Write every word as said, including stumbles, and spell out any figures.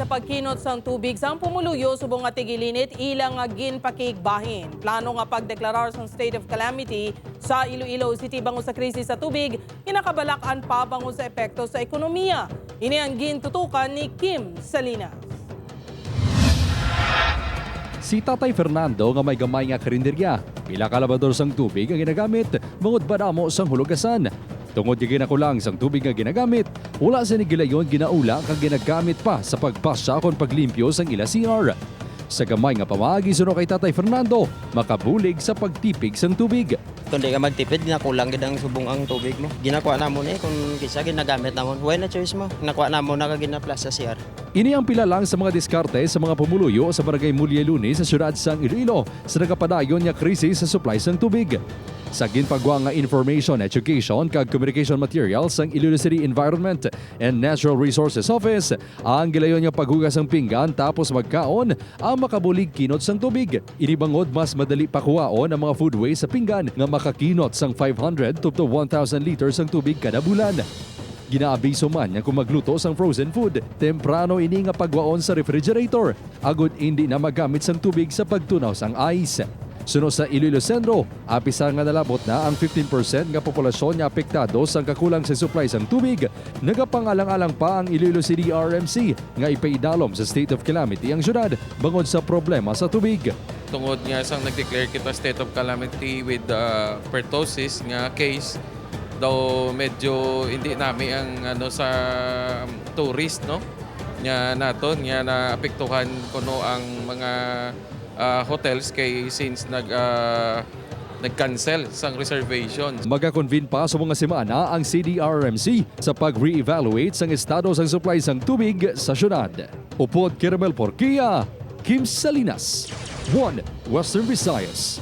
Sa pagkinot sang tubig sang pumuluyo subong nga tigilinit ila nga ginpakigbahin. Plano nga pagdeklarar sang state of calamity sa Iloilo City bangod sa krisis sa tubig, ginakabalak-an pa bangod sa epekto sa ekonomiya. Ini ang gintutukan ni Kim Salinas. Si Tatay Fernando nga may gamay nga karinderya, pila ka labador sang tubig ang ginagamit bangod madamo sang hulugasan. Tungod kay ginakulang sang tubig nga ginagamit, wala sini gilayon ginaula kag ginagamit pa sa pagbasya kon paglimpyo sang ila C R. Sa gamay nga pamaagi suno kay Tatay Fernando, makabulig sa pagtipig sang tubig. Kundi ka magtipid, ginakulang gid ang subong ang tubig mo. Ginakuha namon eh kung kisa ginagamit namon. Wala na choice mo. Nakuha namon na kag ginaplas sa C R. Ini ang pila lang sa mga diskarte sa mga pumuluyo sa Barangay Mulye Luni sa siyudad sang Iloilo sa nagapadayon nga krisis sa supply sang tubig. Sa ginpagwa nga information, education kag communication materials sang Iloilo City Environment and Natural Resources Office, ang gilayon nga paghugas sang pinggan tapos magkaon ang makabulig kinot sang tubig. Ini bangod mas madali pakuhaon ang mga food waste sa pinggan nga makakinot sang five hundred to, to one thousand liters sang tubig kada bulan. Ginaabiso man nga kung magluto sang frozen food, temprano ini nga pagwaon sa refrigerator agod indi na magamit sang tubig sa pagtunaw sang ice. Suno sa Iloilo Centro, apisar nga nalabot na ang fifteen percent nga populasyon nga apektado sang kakulang sa supply sang tubig, nagapangalang-alang pa ang Iloilo City R M C nga ipaidalom sa state of calamity ang syudad bangod sa problema sa tubig. Tungod nga sang nag-declare kita state of calamity with uh, pertussis nga case, daw medyo hindi nami ang ano sa tourist, no, nga naton nga naapektuhan kuno ang mga uh, hotels kay since nag uh, nag-cancel sang reservations. Magakonvene pa sa mga semana ang C D R M C sa pag-re-evaluate sang estado sang supply sang tubig sa syudad. Upod kay Romel Porquia, Kim Salinas, One Western Visayas.